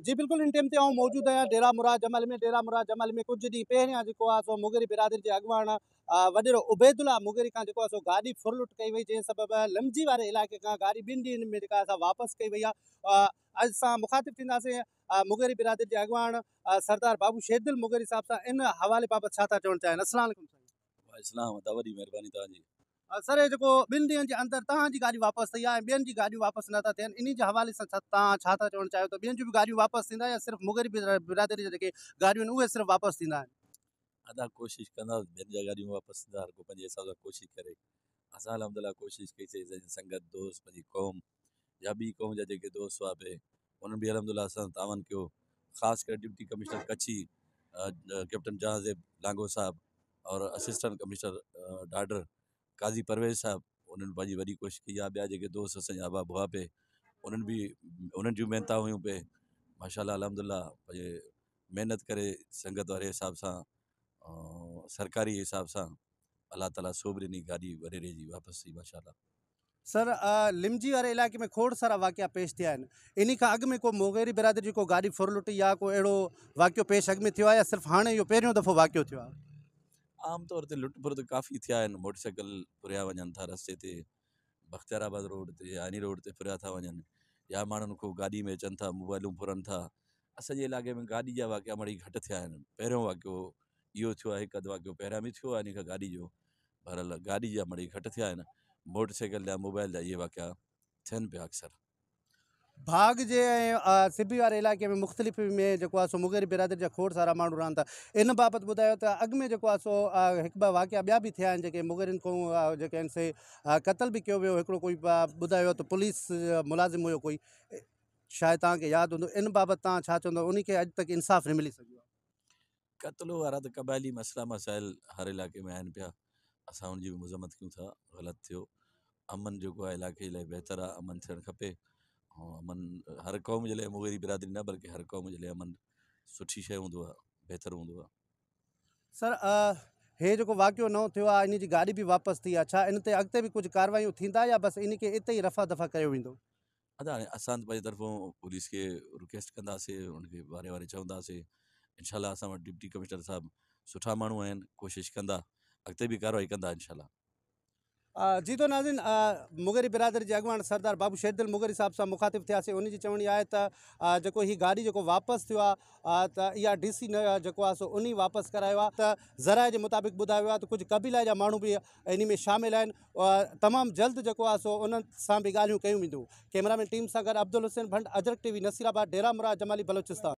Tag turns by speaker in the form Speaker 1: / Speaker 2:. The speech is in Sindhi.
Speaker 1: جي بلڪل ان ٽيم تي آئون موجود آهيان ڊيرا مراد جمالي ۾ ڊيرا مراد جمالي ۾ ڪجهه ڏينهن پهريان جيڪو آهي سو مغيري برادري جي اڳواڻ وڏيرو عبيدالله مغيري کان جيڪو آهي سو گاڏي ڦر لٽ ڪئي وئي جنهن سبب لمجي واري علائقي کان گاڏي ٻن ڏينهن ۾ جيڪا آهي سا واپس ڪئي وئي آهي اڄ سان مخاطب ٿينداسين مغيري برادري جي اڳواڻ سردار بابو شيردل مغيري صاحب سان ان حوالي بابت ڇا ٿا چوڻ چاهين السلام عليڪم سائين.
Speaker 2: وعليڪم السلام ادا وڏي مهرباني توهان جي.
Speaker 1: سر هي جيڪو ٻن ڏينهن جي اندر توهان جي گاڏي واپس ٿي آهي ۽ ٻين جي گاڏيون واپس نه ٿا ٿين انهي جي حوالي سان توهان ڇا ٿا چوڻ چاهيو ته ٻين جون به گاڏيون واپس ٿيندا يا صرف مغري برادري جا جيڪي گاڏيون آهن اهي صرف واپس ٿيندا آهن.
Speaker 2: ادا ڪوشش ڪندا ٻين جا گاڏيون واپس ٿيندا هر ڪو پنهنجي حساب سان ڪوشش ڪري اسان الحمدلله ڪوشش ڪئي سي اسان جي سنگت دوست پنهنجي قوم يا ٻي قوم جا جيڪي دوست هئا پي انهن به الحمدلله اسان سان تعاون ڪيو خاص ڪري deputy commissioner Kachhi captain Jahanzeb Lango صاحب اور اسسٽنٽ ڪمشنر ڍاڍر قاضي پرويز صاحب انهن پنهنجي وڏي ڪوشش ڪئي آهي ٻيا جيڪي دوست اسان جا احباب هئا پي انهن به انهن جون محنتان هيون پي ماشاء الله الحمد لله پنهنجي محنت ڪري سنگت واري حساب سان سرڪاري حساب سان الله تعالي سوڀ ڏني گاڏي وڏيري جي واپس ٿي ماشاء الله.
Speaker 1: سر لمجي واري علائقي ۾ کوڙ سارا واقعا پيش ٿيا آهن انهي کان اڳ ۾ ڪو مغيري برادري جي ڪو گاڏي ڦر لٽ يا ڪو اهڙو واقعو پيش اڳ ۾ ٿيو آهي يا صرف هاڻي اهو پهريون دفعو واقعو ٿيو آهي؟
Speaker 2: عام طور تي لٽ ڦر ته ڪافي ٿيا آهن موٽر سائيڪل ڦريا وڃن ٿا رستي تي بختيار آباد روڊ تي آئيني روڊ تي ڦريا ٿا وڃن يا ماڻهن کان گاڏي ۾ اچن ٿا موبائلون ڦرن ٿا اسان جي علائقي ۾ گاڏي جا واقعا مڙئي گهٽ ٿيا آهن پهريون واقعو اهو ٿيو آهي هڪ اڌ واقعو پهريان به ٿيو آهي ان کان گاڏي جو بهرحال گاڏي جا مڙئي گهٽ ٿيا آهن موٽر سائيڪل جا موبائل جا اهي واقعا ٿين پيا اڪثر.
Speaker 1: ڀاڳ جي ۽ سبي واري علائقي ۾ مختلف ۾ جيڪو آهي سو مغيري برادري جا کوڙ سارا ماڻهو رهن ٿا ان بابت ٻڌايو ته اڳ ۾ جيڪو آهي سو هڪ ٻه واقعا ٻيا به ٿيا آهن جيڪي مغيرين کان جيڪي آهن سي قتل به ڪيو ويو هڪڙو ڪوئي ٻڌايو ته پوليس ملازم هيو ڪوئي شايد توهان کي ياد هوندو ان بابت توهان ڇا چوندو انهي کي اڄ تڪ انصاف نه ملي سگهيو آهي.
Speaker 2: قتل وارا ته قبائلي مسئلا مسائل هر علائقي ۾ آهن پيا اسان ان جي به مذمت ڪيون ٿا غلط ٿيو امن جيڪو آهي علائقي جي لاء بهتر آهي امن ٿيڻ کپي ۽ امن هر قوم جي لاء مغيري برادري نه بلڪه هر قوم جي لاء امن سٺي شيء هوندو آهي بهتر هوندو آهي.
Speaker 1: سر هي جيڪو واقعو نئون ٿيو آهي ان جي گاڏي به واپس ٿي آهي ڇا ان تي اڳتي به ڪجهه ڪاروايون ٿيندا يا بس ان کي اتي ئي رفع دفع ڪيو ويندو؟
Speaker 2: ادا هاڻي اسان ته پنهنجي طرفون پوليس کي رڪويسٽ ڪنداسي ان کي واري واري چونداسي انشاء الله اسان وٽ ڊپٽي ڪمشنر صاحب سٺا ماڻهو آهن ڪوشش ڪندا اڳتي به ڪارروائي ڪندا انشاء الله.
Speaker 1: جي تو ناظرين مغيري برادري جي اڳواڻ سردار بابو شيردل مغيري صاحب سان مخاطب ٿياسي ان جي چوڻي آهي ته جيڪو هي گاڏي جيڪو واپس ٿيو آهي ته اها ڊي سي نه جيڪو آهي سو انهي واپس ڪرايو آهي ته ذرائع جي مطابق ٻڌايو ويو آهي ته ڪجهه قبيلا جا ماڻهو به انهي ۾ شامل آهن تمام جلد جيڪو آهي سو انهن سان به ڳالهيون ڪيون وينديون. ڪئميرا مين ٽيم سان گڏ عبدالحسين ڀنڊ، اجرڪ ٽي وي، نصير آباد، ڊيرا مراد جمالي، بلوچستان.